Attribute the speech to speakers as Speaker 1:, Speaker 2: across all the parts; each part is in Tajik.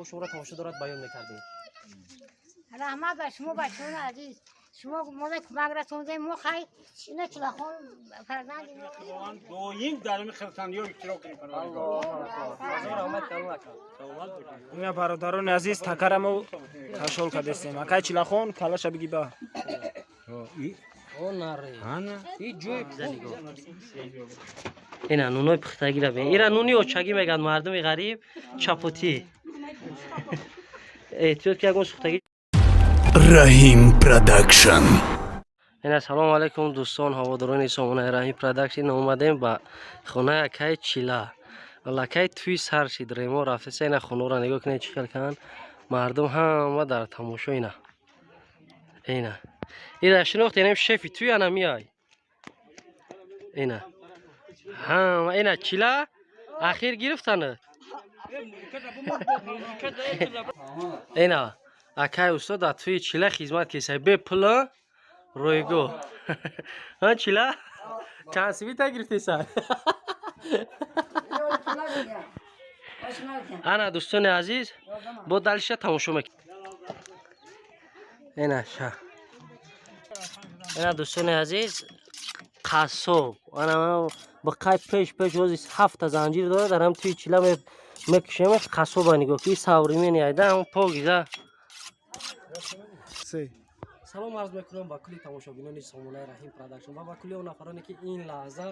Speaker 1: мо шуморо тамошо дорад баён мекардем.
Speaker 2: Раҳмат ба шумо, бачаҳои азиз. Шумо мода кӯмак расондем, мо хай ина Чилахон фарзанди мо.
Speaker 3: Доим дар ин хурсандиҳо иштирок кунем.
Speaker 4: Ина бародарони азиз, такара мо кашол кардестем. Акай Чилахон, калаша биги ба.
Speaker 1: Ина нунои пухтагира бин. Ира нуни очагӣ мегӯянд мардуми ғариб, чапотӣ. Эҳтиёт ки ягон сӯхтагӣ.
Speaker 5: Раҳим Продакшн.
Speaker 1: Ина салому алайкум, дӯстон, ҳаводорони сомонаи Раҳим Продакшн. Омадем ба хонаи акаи Чила. Лакай тӯй сар шид, ремо рафтеса. Ина хонаро нигоҳ кунед, чӣ хел кан мардум ҳама дар тамошо. Ина ина ира шинохт, инам шефи тӯй ана миай. Ина ҳама ина Чила ахир гирифтанд. Ина акай устод дар тӯи Чила хизмат кесай бепула, ройгоҳ. Ҳа Чила, чанд сивита гирифтеса? Ана дӯстони азиз, бо далиша тамошо мекунем. Ина ша, ина дӯстони азиз, қассоб ана ба қай пеш пеш ози ҳафта занҷир дорад, дар ҳам тӯи Чила мекушем. Қассоба нигоҳ ки савримени айда ҳам покиза. Салом арз мекунам ба кулли тамошобинони сомонаи Раҳим Продакшн ва ба кулли он нафароне, ки ин лаҳза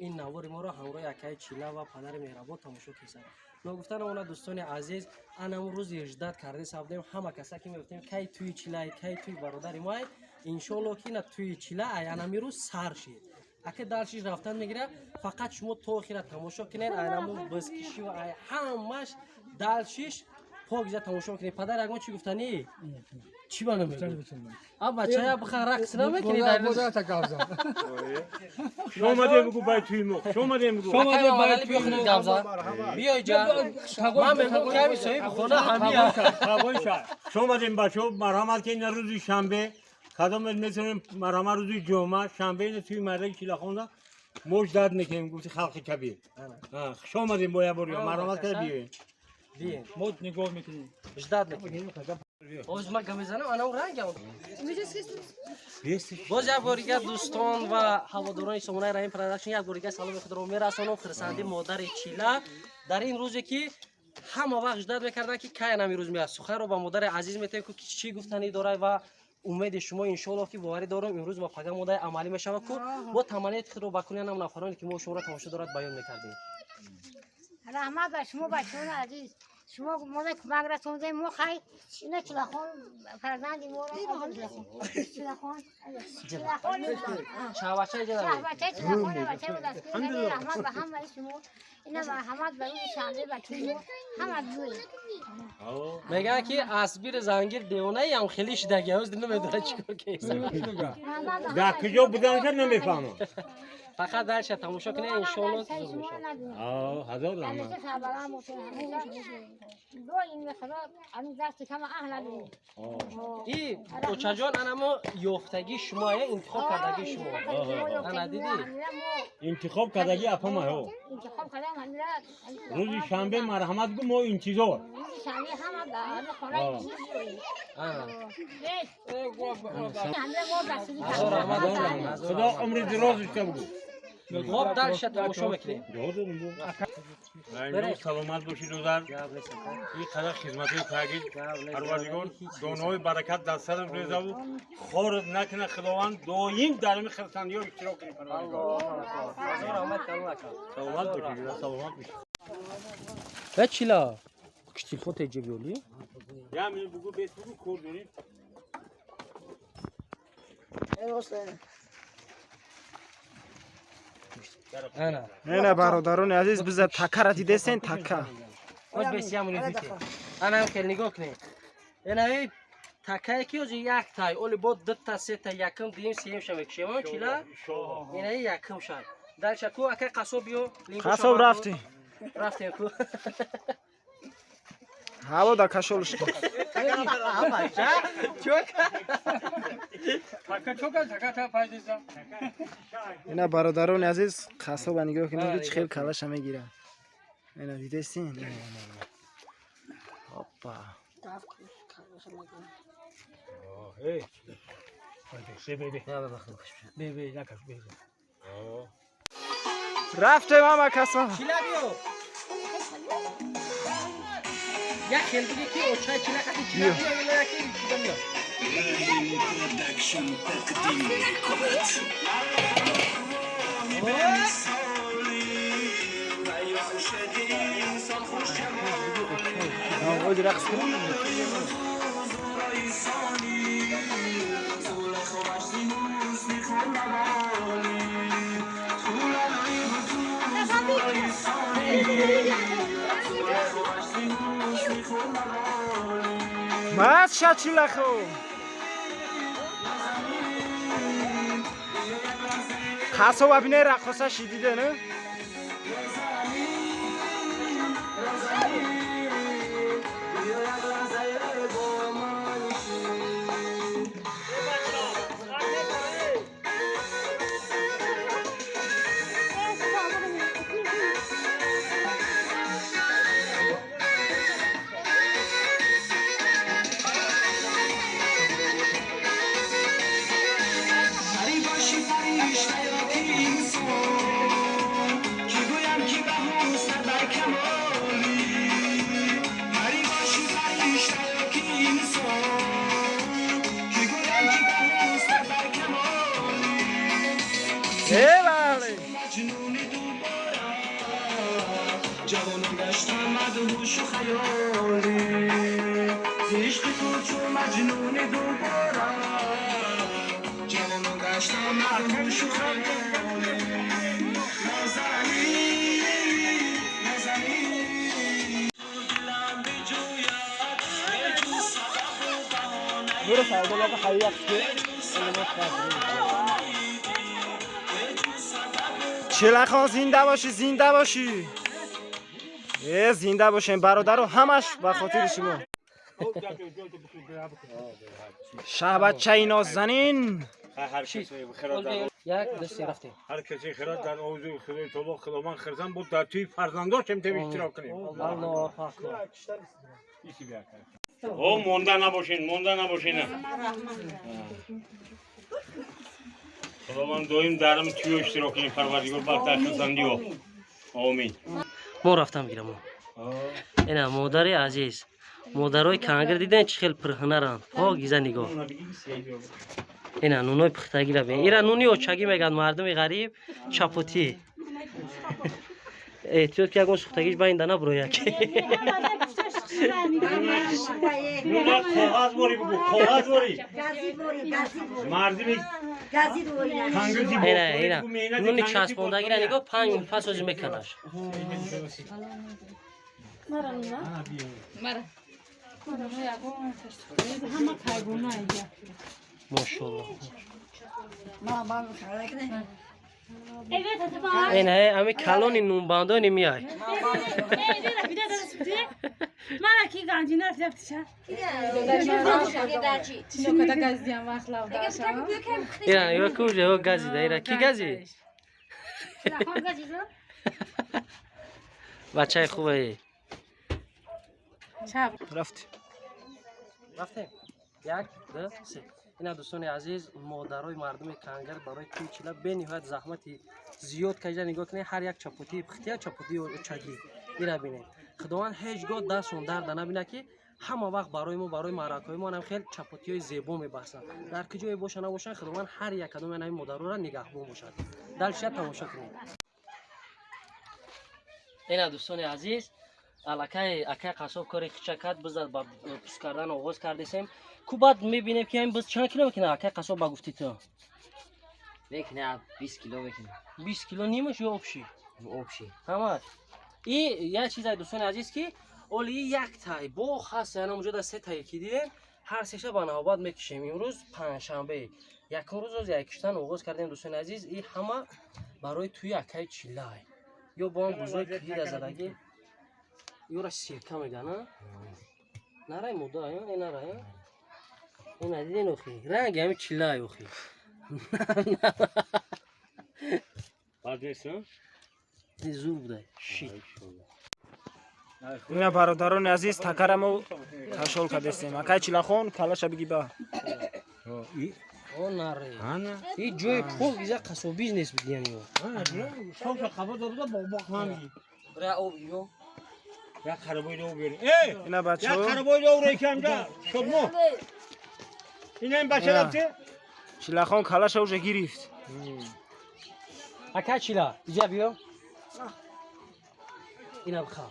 Speaker 1: ин навори моро ҳамроҳи акаи Чила ва падари меҳрабон тамошо кесанд. Ногуфта намонад, дӯстони азиз, анамун рӯзи ждать карда сабдем, ҳама каса ки мегуфтем, кай тӯи Чилай, кай тӯи бародари моай. Иншоалло, ки ина тӯи Чила ай анами рӯз сар шид. Ака далшиш рафтан мегирад, фақат шумо то охира тамошо кунед. Айнамун бизкишӣ ва ай ҳамаш далшиш покиза тамошо мекунед. Падар, ягон чӣ гуфтанӣ? Чӣ ба намегӯ? А бачая биха рақс намекунӣ дар
Speaker 3: Шомадем бигӯ бай тӯи мо. Шомадем бигӯ.
Speaker 1: Биё иҷа. Ман мегӯм, ками соҳиби хона ҳамия.
Speaker 3: Шомадем, бачаҳо, марҳамат ки ина рӯзи шанбе кадом метавонем, марҳамат, рӯзи ҷумъа, шанбе ина тӯи мардаки Чилахонда мо ждать мекунем, гуфти халқи кабир. Хуш омадем бо як бор, марҳамат карда биёем.
Speaker 1: Бием.
Speaker 6: Мо нигоҳ мекунем.
Speaker 1: Ждать мекунем. Боз ман гап мезанам, ана он рангам. Боз як бор дигар, дӯстон ва ҳаводорони сомонаи Раҳим Продакшн, як бор дигар саломи худро мерасонам. Хурсанди модари Чила дар ин рӯзе, ки ҳама вақт ждать мекарданд, ки кай анами рӯз меяд. Суханро ба модари азиз метавем, ки чӣ гуфтанӣ дорад ва умеди шумо, иншоалло, ки боварӣ дорам, имрӯз ва пага модаи амалӣ мешавад ку бо таманниёти худро ба кулли анам нафароне, ки мо шуморо тамошо дорад, баён мекардем.
Speaker 2: Раҳмат ба шумо, бачаҳои азиз. Шумо мода кӯмак расондем, мо хай ина Чилахон фарзанди моро. Чилахон, Чилахон.
Speaker 1: Шаҳбача иҷа.
Speaker 2: Бачаи Чилахон, бачаи мо дастгирӣ кардем. Раҳмат ба ҳамаи шумо. Ина марҳамат ба рӯзи шанбе ба тӯи мо ҳама биёед.
Speaker 1: Мегӯянд, ки асбири зангир девонаям хеле шидаги, ҳоз намедонад чӣ кор кеса.
Speaker 2: Раҳмат ба
Speaker 3: Дар
Speaker 2: ҳамаи
Speaker 3: куҷо буданша намефаҳмам.
Speaker 1: Фақат дарша тамошо кунед, иншоалло, зуд мешавад.
Speaker 3: Ҳазор раҳмат.
Speaker 2: ҳамеша сарбаланд бошед, ҳамеша доим худо ҳамин дасти кама аҳл набинед.
Speaker 1: И очаҷон, анамо ёфтагии шумо, ая интихоб кардагии шумо. Ана дидӣ?
Speaker 3: Интихоб кардагӣ апама ҳо.
Speaker 2: Интихоб кардам ҳамира.
Speaker 3: Рӯзи шанбе марҳамат гу, мо интизор.
Speaker 2: Рӯзи шанбе ҳама ба ҳама хонаи биёед.
Speaker 1: Ана.
Speaker 2: ҳамира мо дастгирӣ
Speaker 1: Ҳазор раҳмат.
Speaker 2: кардем.
Speaker 3: Худо умри дароз дошта бугӯ.
Speaker 1: Хоб, дарша тамошо мекунем.
Speaker 3: Саломат бошӣ, додар. Ин қадар хизматҳои кардид, Парвардигор донаҳои баракат дар сарат резаву хорат накунад Худованд. Доим дар ин хурсандиҳо иштирок кунем.
Speaker 1: Ҳазор раҳмат, калон ака.
Speaker 3: Саломат бошӣ, саломат бошӣ.
Speaker 1: Э Чила, киш телефон теҷа биёли?
Speaker 3: Я мин бугӯ, бес бугӯ, кор дорем.
Speaker 1: Ана.
Speaker 4: Ина бародарони азиз, биза такара дидесен, така.
Speaker 1: Оз бес ямуни дики. Ана хел нигоҳ кунед. Ина эй такае ки ози як тай, оли бо дута, сета, якум, дуюм, сеюм ша мекушем, а Чила? Ина якум шай. Дальше ку акай қассоб биё.
Speaker 4: Қассоб рафтем.
Speaker 1: Рафтем ку.
Speaker 4: Ҳаво дар кашол шуд.
Speaker 1: Чока.
Speaker 4: Ина бародарони азиз, қассоба нигоҳ кунед, ки чӣ хел калаша мегирад. Ина дидесин? Опа. Рафтем ҳама касо.
Speaker 1: Чила биё. Як хел биги ки очай чила қати чила биё, ё яки чила биё.
Speaker 5: Продакшн тақдим мекунад.
Speaker 4: Рақс кун. Мас ша чилахо. Қасоба бине раққоса шидиде, не? Чилахон зинда бошӣ, зинда бошӣ. Зинда бошем бародаро, ҳамаш ба хотири шумо. Шаҳбачаи нозанин.
Speaker 1: Як ду се рафтем.
Speaker 3: Ҳар касе хирад дар овози Худои таоло Худованд хирзан буд, дар тӯи фарзандошем тем иштирок кунем.
Speaker 1: Аллоҳу акбар.
Speaker 3: О, монда набошин, монда набошин. Худованд доим дарам тӯё иштирок кунем, Парвардигор бар дар хирзандиё. Омин.
Speaker 1: Мо рафтам гирам. Ина модари азиз, модарои кангир диден чӣ хел пурҳунаранд. Покиза нигоҳ. Ина нунои пухтагира бин. Ира нуни очагӣ мегӯянд мардуми ғариб, чапотӣ. Эҳтиёт ки ягон сӯхтагиш байнда набурояд.
Speaker 3: Коғаз борӣ бугу, коғаз борӣ. Мардуми
Speaker 1: Ина, ина. Нуни часпондагира нигоҳ, 5 пас озӣ меканаш. Мошаллоҳ. Ина, ами калони нунбандони миай. Ира, ё куҷа, ё газида, ира ки гази? Бачаи хубе.
Speaker 4: Рафтем.
Speaker 1: Рафтем. 1 2 3. Ина дӯстони азиз, модарои мардуми кангар барои тӯи чила бениҳоят заҳмати зиёд кашида. Нигоҳ кунед, ҳар як чапотии пухтия, чапотии очагӣ. Ира бинед. Худованд ҳеҷ гоҳ дастшон дарда набинад ки ҳама вақт барои мо, барои маъракаҳои мо ҳам хел чапотиҳои зебо мебахшанд. Дар куҷое боша набошанд, Худованд ҳар як кадоми ҳамин модароро нигаҳбон бошад. Далшия тамошо кунед. Ина дӯстони азиз, аллакай акай қассоб кори хича кард, бизад ба пус кардан оғоз кардесем. Ку баъд мебинем ки ҳамин биз чанд кило мекунад акай қассоб ба гуфти ту?
Speaker 6: Мекунад 20 кило мекунад.
Speaker 1: 20 кило нимаш ё обши?
Speaker 6: Обши.
Speaker 1: Ҳамаш. И як чизе дӯстони азиз ки оли як тай боғ ҳаст, яъне онҷо се тай ки дидем, ҳар сеша ба навбат мекишем. Имрӯз панҷшанбе, якум рӯз оз як киштан оғоз кардем дӯстони азиз. И ҳама барои тӯи акай чилай ё бо ҳам бузои кӯҳида задагӣ, ёра сирка меган, а? Нарай мода, э нарай, а? Ина диден охи, ранги ҳами чилай охи.
Speaker 3: Бад нест, а?
Speaker 1: Зур будай. Ши.
Speaker 4: Ина бародарони азиз, такара мо кашол кардестем. Акай Чилахон, калаша биги ба.
Speaker 1: О наре. И ҷои пок иза қасобиз нест бидиян ё.
Speaker 3: Шоша қабо доруда боғ-боғ ҳами.
Speaker 6: Бира об ё.
Speaker 3: Як қарабои дов берин. Эй!
Speaker 4: Ина
Speaker 3: Як
Speaker 4: бачаҳо
Speaker 3: қарабои дов рекамда. Шодмо. Ина ин бача рафте?
Speaker 4: Чилахон калаша уже гирифт.
Speaker 1: Ака Чила, иҷа биё. Ина бихав.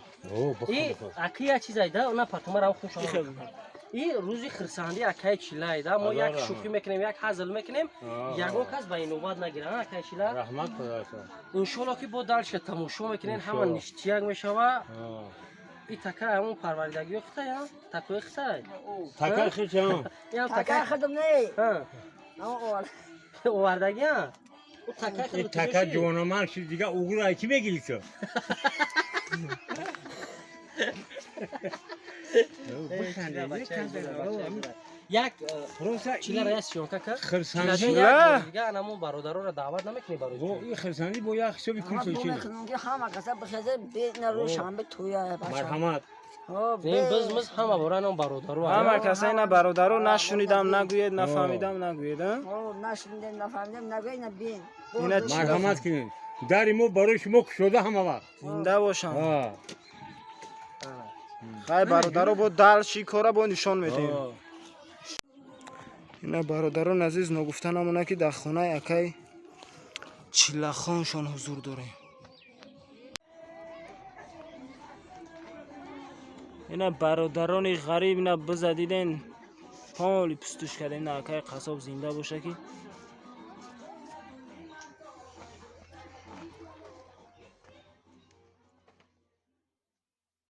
Speaker 1: И аки як чиз айда, она патумара хуш омад. И рӯзи хирсандӣ акаи Чилаида мо як шӯхӣ мекунем, як ҳазл мекунем, ягон кас ба инобат нагирад, акаи Чила.
Speaker 3: Раҳмат Худо.
Speaker 1: Иншолло ки бо дальше тамошо мекунем, ҳама ништияк мешава. И така ҳамон парваридагиё хитай, такои хитай.
Speaker 3: Така хичам.
Speaker 1: Ям
Speaker 2: така худам не.
Speaker 1: Овардагия? Така
Speaker 3: И така ҷавономар шид дига угура ки мегири ту?
Speaker 1: Як
Speaker 3: Просто
Speaker 1: Чилара як съёмка кард.
Speaker 3: Хирсандӣ.
Speaker 1: Дига анамон бародароро даъват намекунӣ барои
Speaker 3: Бо и хирсандӣ бо як ҳисоби курсо чи.
Speaker 2: Ҳама каса бихезе бе шанбе туя.
Speaker 3: Марҳамат.
Speaker 1: Биз миз ҳама бора нам бародаро.
Speaker 4: Ҳама каса ина бародаро нашунидам нагӯед, нафаҳмидам нагӯед, а?
Speaker 2: Нашунидам, нафаҳмидам нагӯед, на бин.
Speaker 4: Ина
Speaker 3: Марҳамат кунед. Дари мо барои шумо кушода ҳама вақт.
Speaker 4: Зинда бошам. Хай бародаро, бо дальши кора бо нишон медиҳем. Ина бародарон азиз, ногуфта намона ки дар хонаи акай Чилахоншон ҳузур дорем. Ина бародарони ғариб, ина биза диден, ҳоли пустуш кардем. Ина акай қассоб зинда боша ки